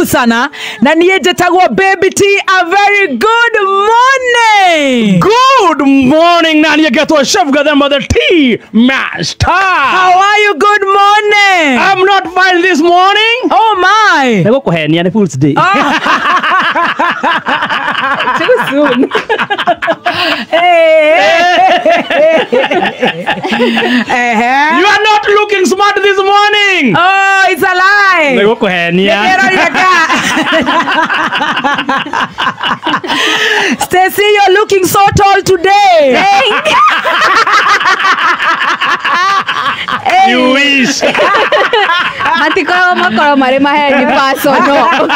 Sana na niĩ njĩtagwo Baby T. A very good morning. Good morning, na niĩ ngetwo Chef Gathemba the Tea Master. How are you? Good morning. I'm not fine this morning. Oh my. Nĩ gũkũhenia nĩ Fool's Day. Too soon. Hey. You are not looking smart this morning. Oh, it's a lie. Nĩ gũkũhenia. Stacy, you're looking so tall today. Thank hey. You wish. Matikoragwo makorwo marĩ maheni personal.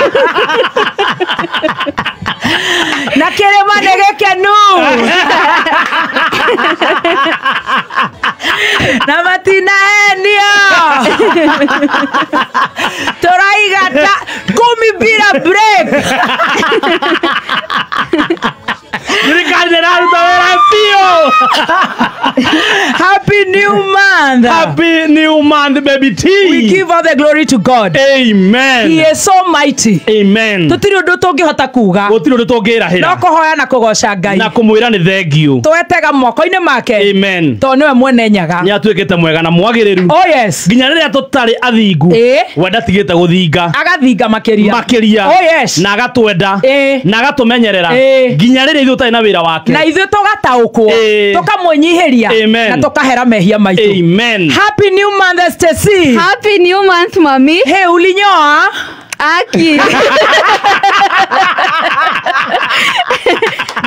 Na kĩrĩma nĩ gĩkenu. Na matinahenio. Tũraiga ta kumi bila break. Thirikari nĩraruta wĩra biũ. Happy new month. Happy new month, Baby T. We give all the glory to God. Amen. He is so mighty. Amen. Tutiri undu tungihota kuga. Gutiri undu tungirahira. No kuhoya na kugoca Ngai. Na kumwira ni thank you. Twetega moko-inĩ make. Amen. To niwe mwene nyaga. Ni atuikite mwega na mwagiriru. Oh yes. Nginya riria tutari athingu. We ndatigite guthinga. Agathinga makiria. Makiria. Oh yes. Na agatwenda. Na agatumenyerera. Nginya riria ithuĩ tũtarĩ na wĩra wake. Na ithuĩ tũgataũkwo. Tũkamwĩnyihĩria. Na tũkahera mehia maitũ. Amen. Happy new month, Stacy. Happy new month, mami. Hey, ulinyoa? Aki.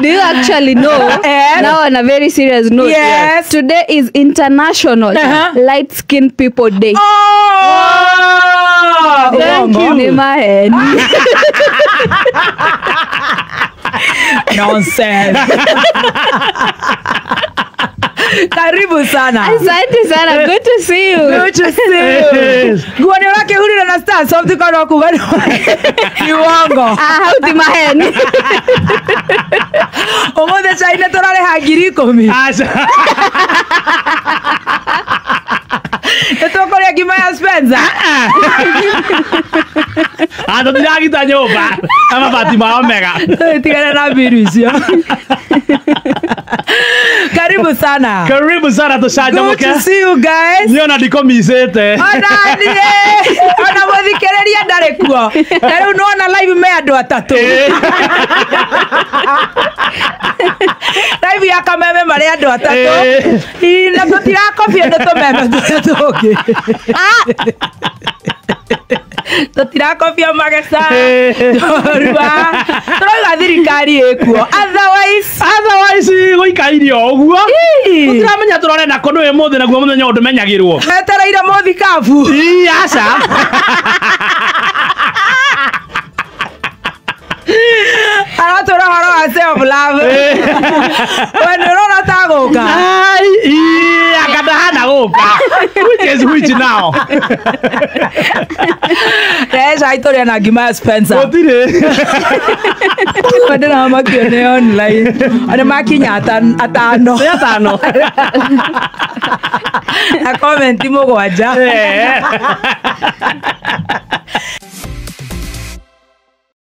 Do you actually know? Yes. Now on a very serious note. Yes. Today is International Light Skin People Day. Oh! Thank you. Nonsense. Karibu sana. Asante sana. Good to see you. Good to see you. Nguo nĩ ũrakĩhurire na star something kana kuga ni uongo. Ah, hau ti maheni. Ũmũthĩ cai nĩ tũrarĩha 10,000. Aca. Nĩ tũkũrĩa ngima ya Spencer. Ah, tũtiragita nyũmba. Mabati ma Omega. Tigana na mbiru icio. Karibu sana. Karibu sana tũcanjamũke. Good to see you guys. Niĩ ona ndikũmicĩte. Ona niĩ. Ona mũthikĩrĩria ndarĩ kuo. Na rĩu nĩwona live me andũ atatũ. Live ya kameme marĩ andũ atatũ. Na tũtirakobio nĩ tũmeme tũrĩa tũngĩ. Tũtirakobio mageca. Rua. Tũrauga thirikari ĩkuo. Otherwise gũikaire o ũguo. Tũtiramenya tũrore nako nĩ ũmũthĩ naguo mũthenya ũyũ ndũmenyagĩrwo. Wetereire mũthikabu. Ii aca. Aratwĩra ũhoro wa self love. We nĩ ũrona ta gũka? Ai, ii anga ndahana gũka. Which is which now? Rehe cai tũrĩe na ngima ya Spencer. Gũtirĩ. Ndĩra makio nĩ online. Nĩ makinya atano. Nĩ atano. Na comment 7.